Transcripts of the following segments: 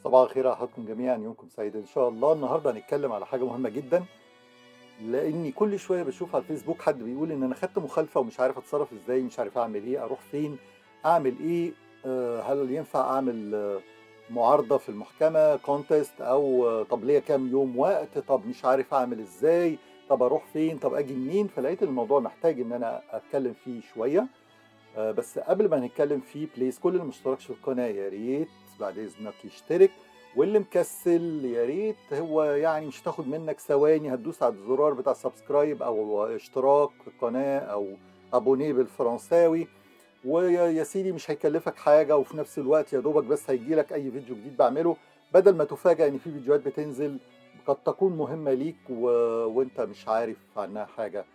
صباح الخير على حضراتكم جميعا، يومكم سعيد ان شاء الله. النهارده هنتكلم على حاجة مهمة جدا، لاني كل شوية بشوف على الفيسبوك حد بيقول ان انا خدت مخالفة ومش عارف اتصرف ازاي، مش عارف اعمل ايه، اروح فين، اعمل ايه، هل ينفع اعمل معارضة في المحكمة contest، او طب ليا كام يوم وقت، طب مش عارف اعمل ازاي، طب اروح فين، طب اجي منين. فلقيت الموضوع محتاج ان انا اتكلم فيه شوية. بس قبل ما نتكلم فيه please كل اللي مشتركش في القناة يا ريت بعد اذنك يشترك، واللي مكسل يا ريت هو يعني مش هتاخد منك ثواني، هتدوس على الزرار بتاع subscribe او اشتراك في القناة او abonner بالفرنساوي، ويا سيدي مش هيكلفك حاجة، وفي نفس الوقت يا دوبك بس هيجيلك اي فيديو جديد بعمله، بدل ما تفاجأ ان في فيديوهات بتنزل قد تكون مهمة ليك وانت مش عارف عنها حاجة.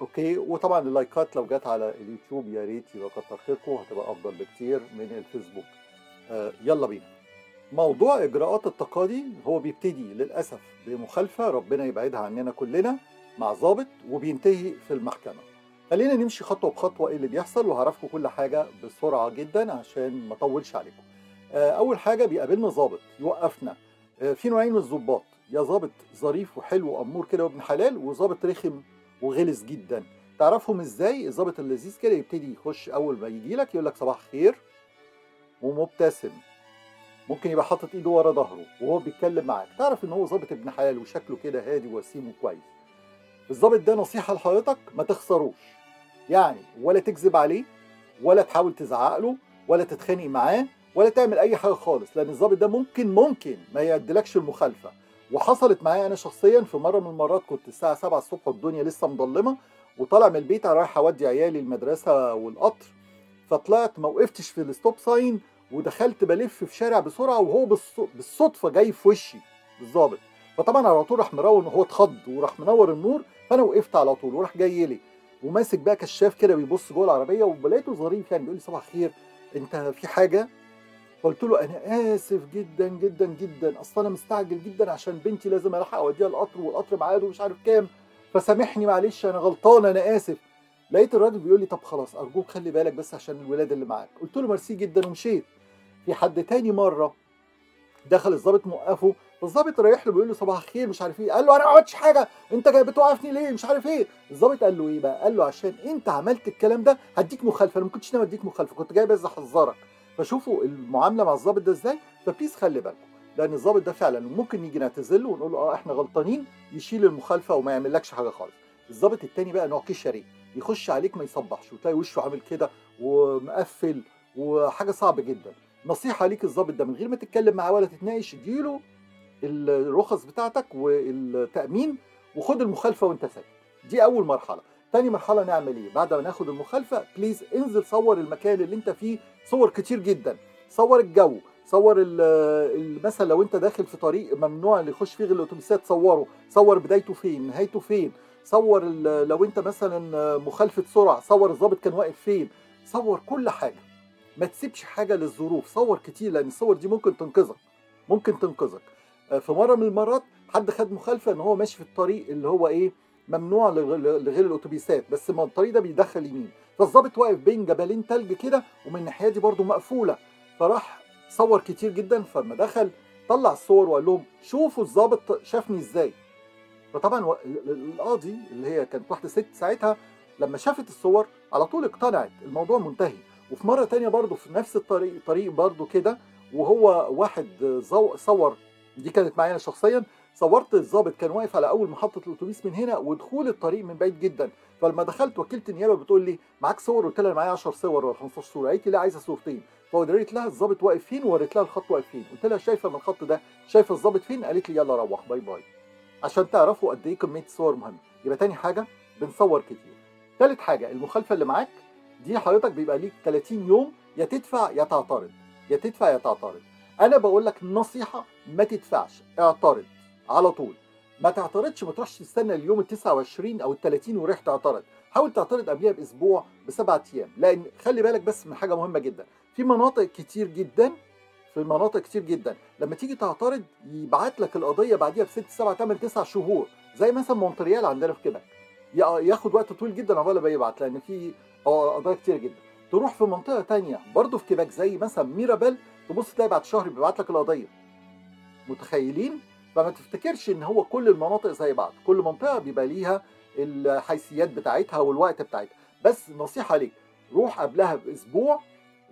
okay. وطبعا اللايكات لو جت على اليوتيوب يا ريت يبقى كتر خيركم، هتبقى افضل بكتير من الفيسبوك. يلا بينا. موضوع اجراءات التقاضي هو بيبتدي للاسف بمخالفة ربنا يبعدها عننا كلنا مع ضابط، وبينتهي في المحكمة. خلينا نمشي خطوة بخطوة ايه اللي بيحصل، وهعرفكم كل حاجة بسرعة جدا عشان ما اطولش عليكم. اول حاجة بيقابلنا ضابط يوقفنا. في نوعين من الضباط، يا ضابط ظريف وحلو وامور كده وابن حلال، وظابط رخم وغلس جدا. تعرفهم ازاي؟ الظابط اللذيذ كده يبتدي يخش اول ما يجي لك يقول لك صباح الخير ومبتسم، ممكن يبقى حاطط ايده ورا ظهره وهو بيتكلم معاك، تعرف ان هو ظابط ابن حلال وشكله كده هادي ووسيم وكويس. الظابط ده نصيحة لحضرتك ما تخسروش، يعني ولا تكذب عليه، ولا تحاول تزعق له، ولا تتخانق معاه، ولا تعمل اي حاجة خالص، لان الظابط ده ممكن ما يعدلكش المخالفة. وحصلت معايا انا شخصيا في مرة من المرات، كنت الساعة 7 الصبح والدنيا لسه مظلمة، وطالع من البيت رايح اودي عيالي المدرسة والقطر، فطلعت ما وقفتش في ال stop sign ودخلت بلف في شارع بسرعة، وهو بالصدفة جاي في وشي الظابط. فطبعا على طول راح مراون وهو اتخض وراح منور النور، فانا وقفت على طول وراح جاي لي وماسك بقى كشاف كده بيبص جوه العربية، ولقيته ظريف يعني بيقول لي صباح الخير، انت في حاجة؟ قلت له انا اسف جدا جدا جدا، اصل انا مستعجل جدا عشان بنتي لازم الحق اوديها القطر، والقطر ميعاده مش عارف كام، فسامحني معلش انا غلطان انا اسف. لقيت الراجل بيقول لي طب خلاص ارجوك خلي بالك بس عشان الولاد اللي معاك. قلت له ميرسي جدا ومشيت. في حد تاني مرة دخل الظابط موقفه، فالظابط رايح له بيقول له صباح الخير مش عارف ايه، قال له انا ما عملتش حاجة، انت جاي بتوقفني ليه مش عارف ايه. الظابط قال له ايه بقى؟ قال له عشان انت عملت الكلام ده هديك مخالفة، انا ما كنتش ناوي اديك مخالفة، كنت جاي بس احذرك. فشوفوا المعاملة مع الظابط ده ازاي. ف please خلي بالكم، لان الظابط ده فعلا ممكن نيجي نعتذر له ونقول له احنا غلطانين، يشيل المخالفة وما يعملكش حاجة خالص. الظابط التاني بقى نوع كشري، يخش عليك ما يصبحش، وتلاقي وشه عامل كده ومقفل وحاجه صعبة جدا. نصيحة ليك، الظابط ده من غير ما تتكلم معاه ولا تتناقش، اديله الرخص بتاعتك والتامين وخد المخالفة وانت ساكت. دي اول مرحلة. تاني مرحلة نعمل ايه؟ بعد ما ناخد المخالفة please انزل صور المكان اللي انت فيه، صور كتير جدا، صور الجو، صور مثلا لو انت داخل في طريق ممنوع اللي يخش فيه غير الاتوبيسات صوره، صور بدايته فين، نهايته فين، صور لو انت مثلا مخالفة سرعة، صور الظابط كان واقف فين، صور كل حاجة، ما تسيبش حاجة للظروف، صور كتير لان الصور دي ممكن تنقذك، ممكن تنقذك. في مرة من المرات حد خد مخالفة ان هو ماشي في الطريق اللي هو ايه ممنوع لغير الاتوبيسات، بس ما الطريق ده بيدخل يمين، فالظابط واقف بين جبلين تلج كده ومن الناحية دي برده مقفولة، فراح صور كتير جدا. فلما دخل طلع الصور وقال لهم شوفوا الظابط شافني ازاي. فطبعا القاضي اللي هي كانت واحدة ست ساعتها لما شافت الصور على طول اقتنعت، الموضوع منتهي. وفي مرة تانية برده في نفس الطريق، طريق برده كده، وهو واحد صور، دي كانت معايا شخصيا، صورت الظابط كان واقف على اول محطة الاتوبيس من هنا ودخول الطريق من بعيد جدا. فلما دخلت وكيله النيابة بتقول لي معاك صور؟ قلت لها معايا 10 صور ولا 15 صوره. قالت لي لا عايزه صورتين. فوريت لها الظابط واقف فين ووريت لها الخط واقف فين. قلت لها شايفه من الخط ده شايفه الظابط فين؟ قالت لي يلا روح bye bye. عشان تعرفوا قد ايه كمية الصور مهمة. يبقى تاني حاجة بنصور كتير. تالت حاجة المخالفة اللي معاك دي حضرتك بيبقى ليك 30 يوم، يا تدفع يا تعترض، يا تدفع يا تعترض. انا بقول لك نصيحة ما تدفعش، اعترض على طول. ما تعترضش، ما تروحش تستنى اليوم ال 29 او ال 30 ورايح تعترض، حاول تعترض قبلها باسبوع ب7 ايام، لان خلي بالك بس من حاجة مهمة جدا، في مناطق كتير جدا، في مناطق كتير جدا لما تيجي تعترض يبعت لك القضية بعديها بست 7 8 9 شهور، زي مثلا مونتريال عندنا في كيبك ياخد وقت طويل جدا عقبال ما يبعت، لان في قضايا كتير جدا. تروح في منطقة ثانية برضه في كيبك زي مثلا ميرابيل تبص تلاقي بعد شهر بيبعت لك القضية. متخيلين؟ فما تفتكرش ان هو كل المناطق زي بعض، كل منطقة بيبقى ليها الحيثيات بتاعتها والوقت بتاعتها. بس نصيحة ليك، روح قبلها باسبوع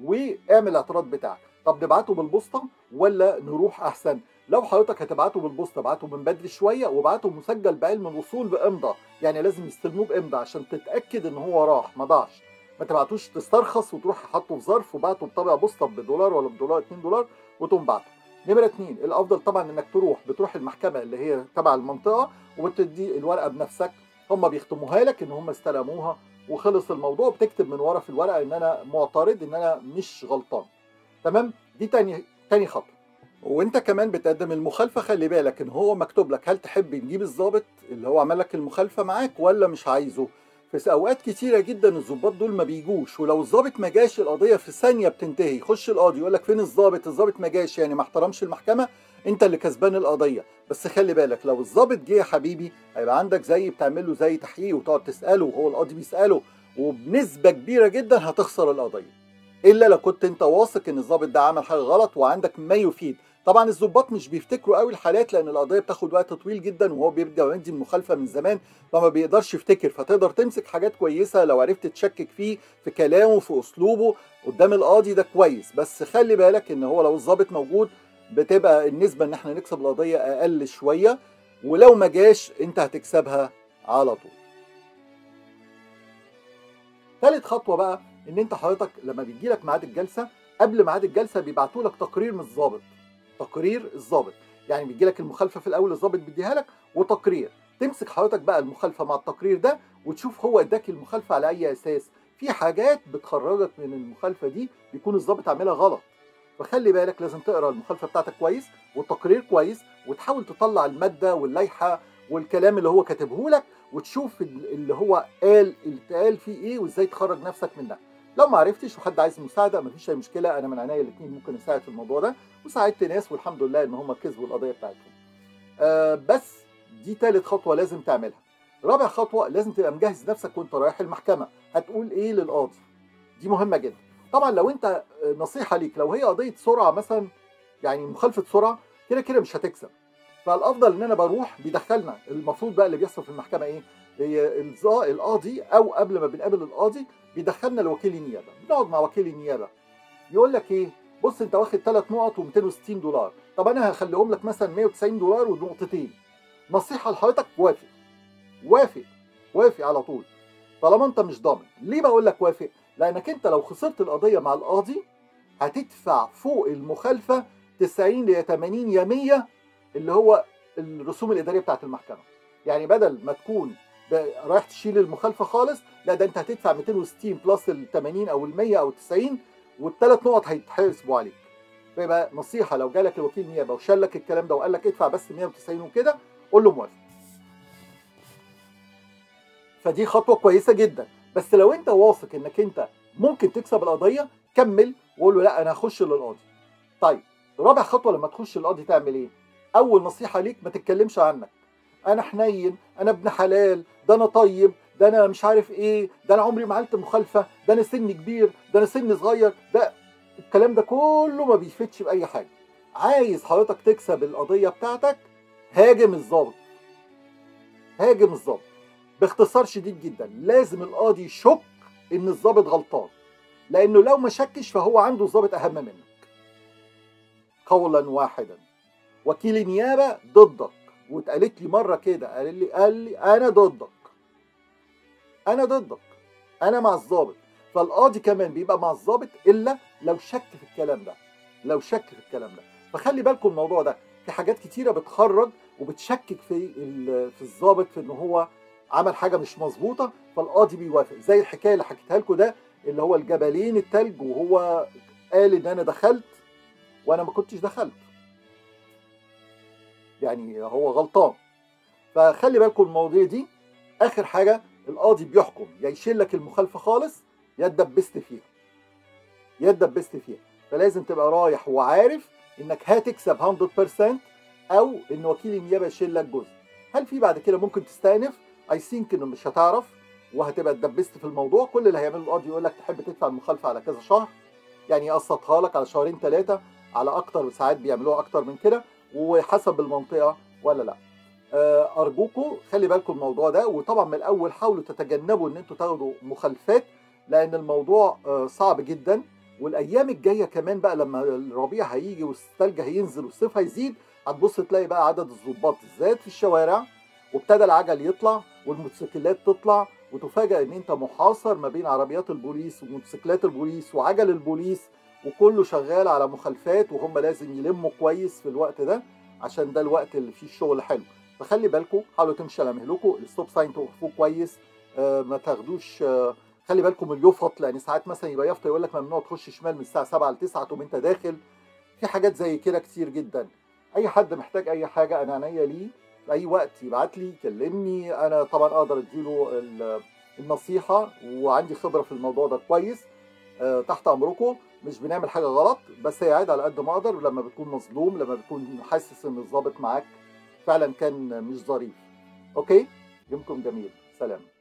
واعمل الاعتراض بتاعك. طب نبعته بالبوسطه ولا نروح احسن؟ لو حضرتك هتبعته بالبوسطه ابعته من بدري شوية، وابعته مسجل بعلم الوصول بامضاء، يعني لازم يستلموه بامضاء عشان تتاكد ان هو راح ما ضاعش. ما تبعتوش تسترخص وتروح حاطه في ظرف وبعته بطابع بوسطه بدولار ولا بدولار 2 دولار وتقوم بعته. نمره 2، الافضل طبعا انك بتروح المحكمة اللي هي تبع المنطقة وبتدي الورقة بنفسك، هم بيختموها لك ان هم استلموها وخلص الموضوع. بتكتب من ورا في الورقة ان انا معترض، ان انا مش غلطان. تمام؟ دي تاني خطوة. وانت كمان بتقدم المخالفة، خلي بالك ان هو مكتوب لك هل تحب نجيب الضابط اللي هو عمل لك المخالفة معاك ولا مش عايزه. في اوقات كتيرة جدا الضباط دول ما بيجوش، ولو الضابط ما جاش القضية في ثانية بتنتهي. يخش القاضي يقول لك فين الضابط؟ الضابط ما جاش، يعني ما احترمش المحكمة، انت اللي كسبان القضية. بس خلي بالك لو الضابط جه يا حبيبي هيبقى عندك زي بتعمل له زي تحقيق وتقعد تساله وهو القاضي بيساله، وبنسبة كبيرة جدا هتخسر القضية، الا لو كنت انت واثق ان الضابط ده عمل حاجة غلط وعندك ما يفيد. طبعا الضباط مش بيفتكروا قوي الحالات لان القضية بتاخد وقت طويل جدا، وهو بيبدا يدي المخالفة من زمان فما بيقدرش يفتكر. فتقدر تمسك حاجات كويسة لو عرفت تشكك فيه في كلامه في اسلوبه قدام القاضي، ده كويس. بس خلي بالك ان هو لو الضابط موجود بتبقى النسبة ان احنا نكسب القضية اقل شوية، ولو ما جاش انت هتكسبها على طول. ثالث خطوة بقى ان انت حضرتك لما بيجي لك ميعاد الجلسة، قبل ميعاد الجلسة بيبعتوا لك تقرير من الضابط. تقرير الضابط يعني بيجي لك المخالفة في الاول الضابط بيديها لك وتقرير، تمسك حضرتك بقى المخالفة مع التقرير ده وتشوف هو اداك المخالفة على اي اساس. في حاجات بتخرجك من المخالفة دي بيكون الضابط عاملها غلط، فخلي بالك لازم تقرا المخالفة بتاعتك كويس والتقرير كويس، وتحاول تطلع المادة واللائحه والكلام اللي هو كاتبه لك، وتشوف اللي هو قال اللي اتقال فيه ايه وازاي تخرج نفسك منها. لو ما عرفتش وحد عايز مساعدة مفيش اي مشكلة، انا من عينيا الاثنين ممكن اساعد في الموضوع ده، وساعدت ناس والحمد لله ان هم كسبوا القضية بتاعتهم. بس دي ثالث خطوة لازم تعملها. رابع خطوة لازم تبقى مجهز نفسك وانت رايح المحكمة، هتقول ايه للقاضي؟ دي مهمة جدا. طبعا لو انت نصيحة ليك، لو هي قضية سرعة مثلا، يعني مخالفة سرعة، كده كده مش هتكسب. فالافضل ان انا بروح بيدخلنا، المفروض بقى اللي بيحصل في المحكمة ايه؟ القاضي او قبل ما بنقابل القاضي بيدخلنا لوكيل النيابة، بنقعد مع وكيل النيابة يقول لك ايه؟ بص انت واخد 3 نقط و260 دولار، طب انا هخليهم لك مثلا 190 دولار ونقطتين. نصيحة لحضرتك وافق وافق وافق على طول طالما انت مش ضامن. ليه بقول لك وافق؟ لانك انت لو خسرت القضية مع القاضي هتدفع فوق المخالفة 90 ل 80 يا 100 اللي هو الرسوم الادارية بتاعت المحكمة. يعني بدل ما تكون رايح تشيل المخالفة خالص، لا ده انت هتدفع 260 plus ال 80 او ال 100 او 90، والثلاث نقط هيتحسبوا عليك. فيبقى نصيحة لو جالك الوكيل نيابة وشال لك الكلام ده وقال لك ادفع بس 190 وكده، قول له موافق. فدي خطوة كويسة جدا. بس لو انت واثق انك انت ممكن تكسب القضية كمل وقول له لا انا هخش للقاضي. طيب رابع خطوة لما تخش للقاضي تعمل ايه؟ اول نصيحة ليك ما تتكلمش عنك. انا حنين، انا ابن حلال، ده انا طيب، ده انا مش عارف ايه، ده انا عمري ما عملت مخالفة، ده انا سني كبير، ده انا سني صغير، ده الكلام ده كله ما بيفيدش باي حاجة. عايز حضرتك تكسب القضية بتاعتك، هاجم الظابط. هاجم الظابط باختصار شديد جدا. لازم القاضي يشك ان الظابط غلطان، لانه لو ما شكش فهو عنده الظابط اهم منك. قولا واحدا، وكيل نيابة ضدك، واتقالت لي مرة كده، قال لي انا ضدك، انا ضدك، انا مع الظابط. فالقاضي كمان بيبقى مع الظابط الا لو شك في الكلام ده، لو شك في الكلام ده. فخلي بالكم الموضوع ده، في حاجات كتيرة بتخرج وبتشكك في الظابط في ان هو عمل حاجة مش مظبوطة، فالقاضي بيوافق. زي الحكاية اللي حكيتها لكم ده، اللي هو الجبلين التلج، وهو قال ان انا دخلت وانا ما كنتش دخلت، يعني هو غلطان. فخلي بالكم المواضيع دي. اخر حاجة القاضي بيحكم، يا يشيل لك المخالفة خالص يا اتدبست فيها، يا اتدبست فيها. فلازم تبقى رايح وعارف انك هتكسب 100% او ان وكيل النيابة يشيل لك جزء. هل في بعد كده ممكن تستأنف؟ I think انه مش هتعرف وهتبقى اتدبست في الموضوع. كل اللي هيعمله القاضي يقول لك تحب تدفع المخالفة على كذا شهر، يعني يقسطها لك على شهرين ثلاثة على اكتر، ساعات بيعملوها اكتر من كده وحسب المنطقة ولا لا. ارجوكم خلي بالكم الموضوع ده، وطبعا من الاول حاولوا تتجنبوا ان انتوا تاخدوا مخالفات لان الموضوع صعب جدا. والايام الجاية كمان بقى لما الربيع هيجي والثلج هينزل والصيف هيزيد، هتبص تلاقي بقى عدد الضباط زاد في الشوارع، وابتدى العجل يطلع والموتوسيكلات تطلع، وتفاجأ ان انت محاصر ما بين عربيات البوليس وموتوسيكلات البوليس وعجل البوليس، وكله شغال على مخالفات، وهم لازم يلموا كويس في الوقت ده عشان ده الوقت اللي فيه الشغل حلو. فخلي بالكم، حاولوا تمشوا على مهلكم، ال stop sign توقفوه كويس، ما تاخدوش، خلي بالكم اليفط، لان ساعات مثلا يبقى يافطة يقول لك ممنوع تخش شمال من الساعة 7 ل 9 تقوم انت داخل. في حاجات زي كده كتير جدا. اي حد محتاج اي حاجة انا عينيا ليه في اي وقت، يبعت لي يكلمني، انا طبعا اقدر اديله النصيحة وعندي خبره في الموضوع ده كويس. تحت امركم، مش بنعمل حاجة غلط، بس هي عاد على قد ما اقدر لما بتكون مظلوم، لما بتكون حاسس ان الظابط معاك فعلا كان مش ظريف. okay، يومكم جميل، سلام.